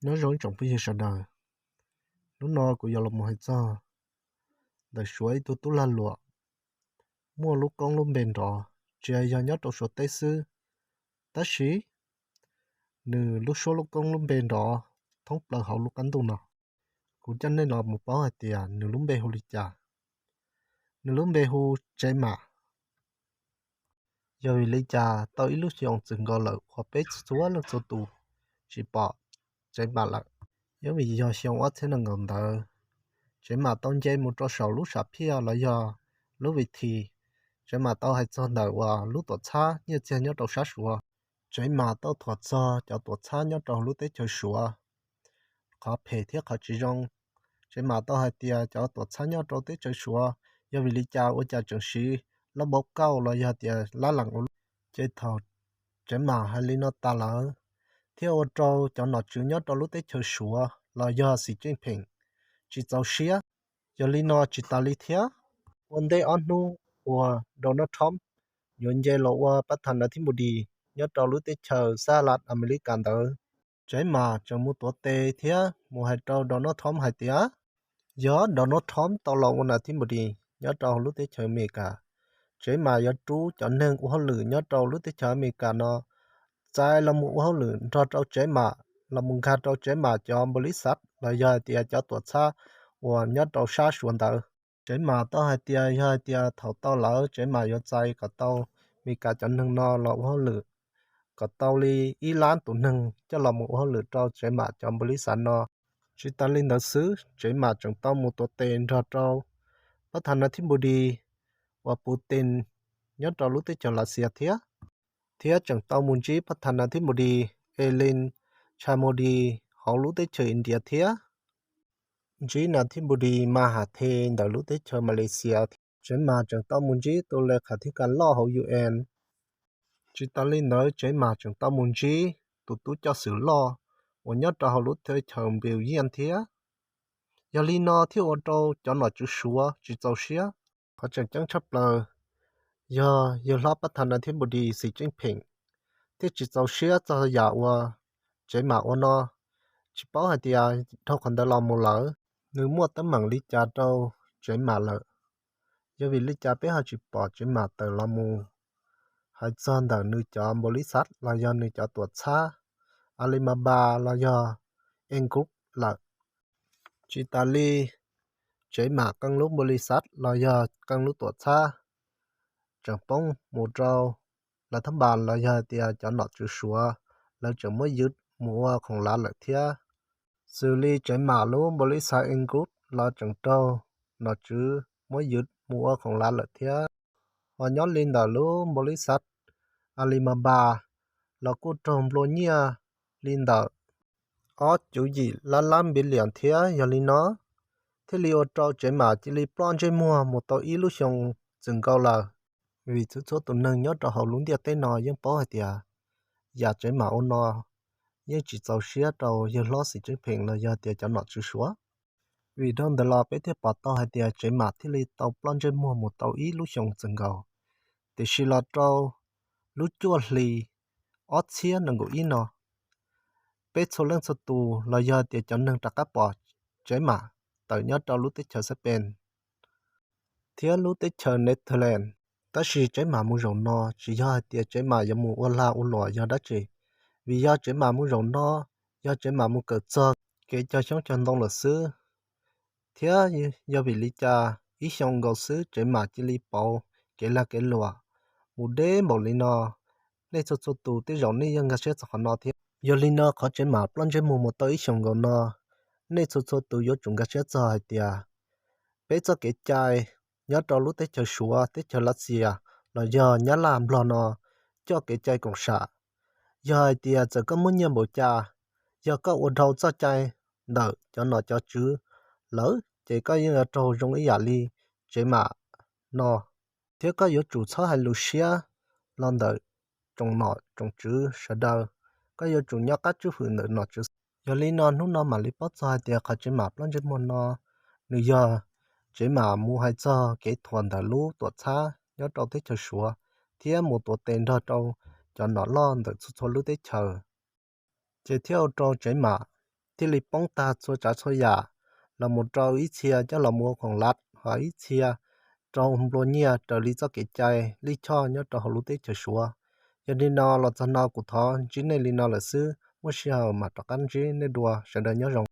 Nyob zoo ib tsoom phooj ywg sawv daws, hnub no kuv yuav los mus hais txog ntawm Suav ib tug tub lag luam muaj lub koob lub npe nrov, tsis hais yog nyob rau Suav teb xwb, tab sis nws lub suab lub koob lub npe nrov thoob plaws hauv lub qab ntuj no. Kuv coj nej los mus paub hais tias nws lub npe hu li cas. Nws lub npe hu Tsev Mam. Yog vim li cas tau ib lub xyoo txwm nkaus lawm uas peb txhua leej txhua tus tsis pom Tsev Mam lawm? Yog vim yog xyoo ob txhiab nees nkaum ntawd, Tsev Mam tau nce mus rau saum lub sam phiaj los yog lub vij thi. Tsev Mam tau hais txog ntawm uas lub tuam txhab nyiaj txiag nyob rau sab Suav. Tsev Mam tau thuam txog cov tuam txhab nyob rau lub teb chaws Suav qhov phem thiab qhov tsis zoo. Tsev Mam tau hais tias cov tuam txhab nyob rau teb chaws Suav yog vim li cas ua cas tseem siv lab npau kauj los yog tias lab lees ua luaj. Ces thaum Tsev Mam hais li no tas lawm, thiab ua rau cov nom tswv nyob rau lub teb chaws Suav los yog Xi Jinping tsis txaus siab. Yog li no tsis tas li thiab, ua ntej ob hnub uas Donald Trump yuav nce los ua pab thas nas thib npus dis nyob rau lub teb chaws Xas Las Amelikas ntawd, Tsev Mam tseem mus tuav tes thiab mus hais rau Donald Trump hais tias, yog Donald Trump tau los ua nas thib npus dis nyob rau lub teb chaws Amelikas, Tsev Mam yuav rub cov neeg ua hauj lwm nyob rau lub teb chaws Amelikas no txais los mus ua hauj lwm nrog rau Tsev Mam, los mus nkag rau Tsev Mam cov npaus lis xav los yog hais tias cov tuam txhab uas nyob rau sab Suav ntawd. Tsev Mam tau hais tias yog hais tias thaum tau lawm Tsev Mam yuav txais kom tau Amelikas cov neeg no los ua hauj lwm, kom tau li ib lab tus neeg coj los mus ua hauj lwm rau Tsev Mam cov npaus lis xav no. Tsis tas li ntawd xwb, Tsev Mam tseem tau mus tuav tes nrog rau pab thas nas thib npus dis uas Putin nyob rau lub teb chaws Lav Xias thiab, thiab tseem tau mus ntsib pab thas nas thib npus dis Elin Tshas Mus Dis hauv lub teb chaws India thiab, ntsib nas thib npus dis Mas Has Thes ntawm lub teb chaws Malaysia. Tsev Mam tseem tau mus ntsib tus le khas thib kas loj hauv U N. Tsis tas li ntawd, Tsev Mam tseem tau mus ntsib tus tub coj xwm loj uas nyob rau hauv lub teb chaws Npliu Yiaj thiab. Yog li no thiaj ua rau cov nom tswv Suav tsis txaus siab. Qhov tseem ceeb tshaj plaws, yog yawg hlob pab thas nas thib npus dis Xi Jinping thiaj tsis txaus siab txog yam uas Tsev Mam ua no. Tsis paub hais tias dhau qhov ntawd los mus lawm, nws muaj teeb meem li cas rau Tsev Mam lawm. Yog vim li cas peb ho tsis pom Tsev Mam tawm los mus hais txog ntawm nws cov npaus lis xav los yog nws cov tuam txhab Alibaba los yog Ant Group lawm? Tsis tas li, Tsev Mam qee lub npaus lis xav los yog qee lub tuam txhab tseem poob mus rau lav thab npas los yog hais tias cov nom tswv Suav, lawv tseem muab ywj mus ua khoom lav lawm thiab. Xws li Tsev Mam lub npaus lis xav Ant Group los tseem raug nom tswv muab ywj mus ua khoom lav lawm thiab. Ho nyob li ntawm lub npaus lis xav Alibaba los kuj raug nplua nyiaj li ntawm ob cuv yim lab lab npiv liam thiab. Yog li no thiaj li ua rau Tsev Mam cia li ploj ntsej muag mus tau ib lub xyoo txwm nkaus lawm. Vim txhua txhua tus neeg nyob rau hauv lub ntiaj teb no yeej paub hais tias yam Tsev Mam ua no yeej tsis txaus siab rau yawg hlob Xi Jinping los yog tias cov nom tswv Suav. Vim dhau ntawd los peb thiaj pom tau hais tias Tsev Mam thiaj li tau ploj ntsej muag mus tau ib lub xyoo txwm nkaus. Tiam sis los rau lub cuaj hli ob txhiab nees nkaum ib no, peb txhua leej txhua tus los yog tias cov neeg rov qab pom Tsev Mam tawm nyob rau lub teb chaws Xab Pees thiab lub teb chaws Netherlands. Tab sis Tsev Mam mus zaum no tsis yog hais tias Tsev Mam yuav mus ua lag ua luam yog dab tsi, vim yog Tsev Mam mus zaum no yog Tsev Mam mus kawm txog kev cog xyoob cog ntoo lawm xwb. Thiab yog vim li cas ib xyoo nkaus xwb Tsev Mam cia li pauv kev lag kev luam mus deb npaum li no? Nej txhua txhua tus tej zaum nej yeej nkag siab txog qhov no thiab. Yog li no qhov Tsev Mam ploj ntsej muag mus tau ib xyoo nkaus no, nej txhua txhua tus yuav tsum nkag siab txog hais tias peb txoj kev cai nyob rau lub teb chaws Suav, teb chaws Lav Xias los yog Nyab Laj Nplog no coj kev cai koom sam. Yog hais tias txawm koj muaj nyiaj npaum cas, yog koj ua dhau txoj cai ntawm cov nom cov tswv lawm ces koj yeej yuav raug zoo ib yam li Tsev Mam no. Thiab koj yuav tsum txhob hais lus siab los ntawm tsoom nom tsoom tswv sawv daws, koj yuav tsum nyob qab tswj hwm ntawm nom tswv. Yog li no hnub no mam li paub txog hais tias qhov Tsev Mam ploj ntsej muag no nws yog Tsev Mam mus hais txog kev thuam ntawm lub tuam txhab nyob rau teb chaws Suav thiab mus tuav tes nrog rau cov nom loj ntawm txhua txhua lub teb chaws, ces thiaj ua rau Tsev Mam thiaj li poob tag txhua tsav txhua yam, los mus rau ib txhia coj los mus ua khoom lav, ho ib txhia rau nplua nyiaj raws li txoj kev cai lij choj nyob rau hauv lub teb chaws Suav. Yog li no los txog no kuv thov ntsib nej li no lawm xwb, muaj sij hawm mam rov qab ntsib nej dua, sawv daws nyob zoo.